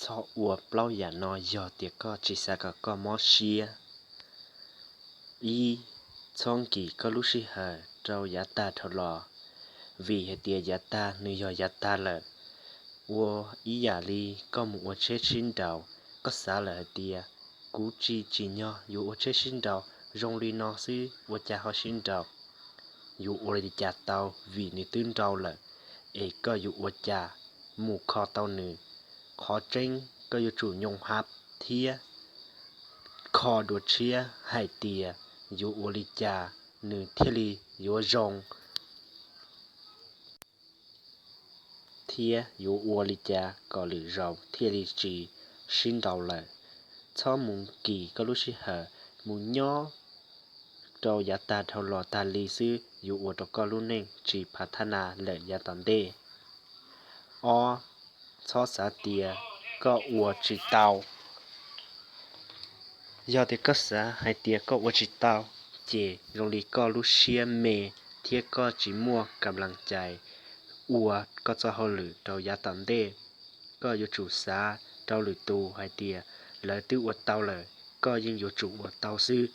Txhob ua plaub yam no yog tias koj tsis xav kom koj mob siab. Ib, txhob nkim koj lub sij hawm rau yav tag dhau los, vim hais tias yav tag nws yog yav tag lawm. Ua ib yam li koj mus ua tsheb sib nraus, koj xav lawm hais tias kuv tsis tsim nyog yuav ua tsheb sib nraus, zoo li no xwb ua cas ho sib nraus? Yuav ua li cas tau, vim nws twb nrau lawm, es koj yuav ua cas mus kho tau nws? Qhov tseeb koj yuav tsum nyoo hab thiab kho dua tshiab hais tias yuav ua li cas nws thiaj li yuav zoo, thiab yuav ua li cas kom lwm zaus thiaj li tsis sib nraus lawm. Txhob mus nkim koj lub sij hawm mus nyob rau yav tag dhau los tag li xwb yuav ua rau koj lub neej tsis phav thab nas lawm yav tom ntej. Ob, txhob xav tias koj ua tsis tau. Yog tias koj xav hais tias koj ua tsis tau, ces zoo li koj lub siab me thiab koj tsis muaj kam lam cais ua koj txoj hauj lwm rau yav tom ntej. Koj yuav tsum xav rau lwm tus hais tias lawv twb ua tau lawm, koj yeej yuav tsum ua tau xwb,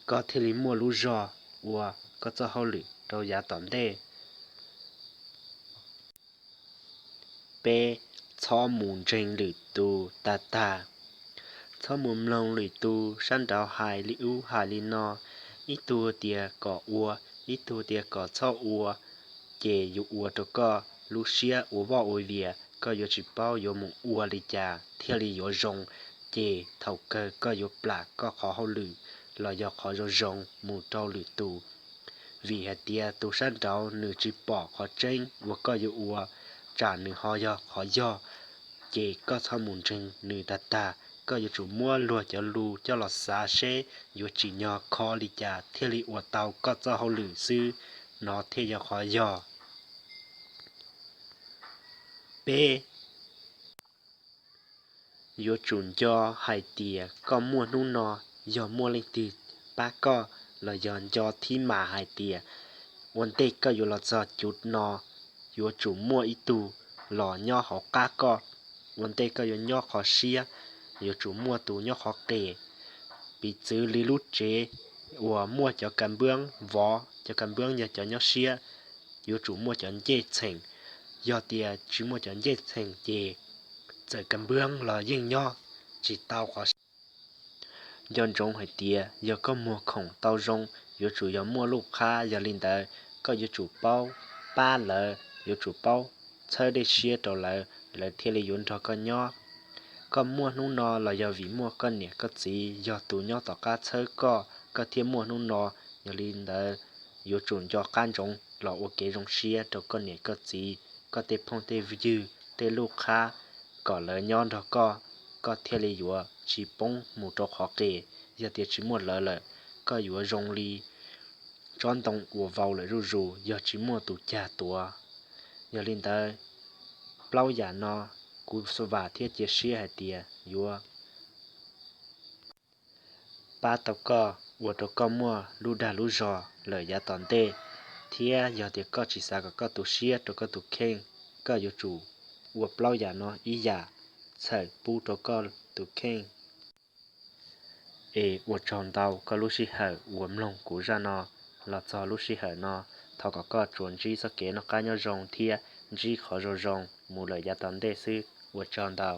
koj thiaj li muaj lub zog ua koj txoj hauj lwm rau yav tom ntej. Peb, txhob mus ntseeg lwm tus tag tag. Txhob mus mloog lwm tus sab nraud hais li ub hais li no, ib tug tias kom ua, ib tug tias kom txhob ua, ces yuav ua rau koj lub siab ua voj ua vias, koj yuav tsis paub yuav mus ua li cas thiaj li yuav zoo, ces thaum kawg koj yuav plam koj qhov hauj lwm los yog qhov zoo zoo mus rau lwm tus. Vim hais tias tus sab nraud nws tsis pom qhov tseeb uas koj yuav ua, tsam nws ho yog qhov yog, ces koj txhob mus ntseeg nws tag tag. Koj yuav tsum muab luag cov lus coj los xav seb yuav tsim nyog kho li cas thiaj li ua tau koj txoj hauj lwm xwb, no thiaj yog qhov yog. Peb, yuav tsum nco hais tias koj muaj hnub no, yog muaj leej twg pab koj, los yog nco thib mas hais tias ua ntej koj yuav los txog cuv no, yuav tsum muaj ib tug los nyob hauv qab koj. Ua ntej koj yuav nyob qhov siab, yuav tsum muaj tus nyob qhov qes. Piv txwv li lub tsev uas muaj cov kas npwb vov, cov kas npwb yog cov nyob siab, yuav tsum muaj cov ncej txheem. Yog tias tsis muaj cov ncej txheem ces txawm kas npwb los yeej nyob tsis tau qhov siab. Nco ntsoov hais tias yog koj muag khoom tau zoo, yuav tsum yog muaj lub qhab, yog li ntawd koj yuav tsum paub pab lawv, yuav tsum paub txhawb dej siab rau lawv, lawv thiaj li yuav nrog koj nyob. Koj muaj hnub no los yog vim muaj koj niam koj txiv yog tus nyob tom qab txhawb koj, koj thiaj muaj hnub no. Yog li ntawd, yuav tsum nco qab ntsoov los ua kev zoo siab rau koj niam koj txiv, koj tej phooj tej ywg, tej lub qhab, kom lawv nyob nrog koj, koj thiaj li yuav tsis poob mus rau qhov qes. Yog tias tsis muaj lawv lawm, koj yuav zoo li tsob ntoo uas vau lawm zuj zus yog tsis muaj tus cag tuav. Yog li ntawd, plaub yam no kuv vam thiab cia siab hais tias yuav pab tau koj, ua rau koj muaj lub dag lub zog lawm yav tom ntej, thiab yog tias koj tsis xav kom koj tu siab rau koj tus kheej, koj yuav tsum ua plaub yam no ib yam txhawm pub rau koj tus kheej. Es ua tsaug ntau koj lub sij hawm uas mloog kuv zaj no los txog lub sij hawm no. Thov kom koj tsuas ntsib txoj kev noj qab nyob zoo thiab ntsib qhov zoo zoo mus lawm yav tom ntej xwb. Ua tsaug ntau.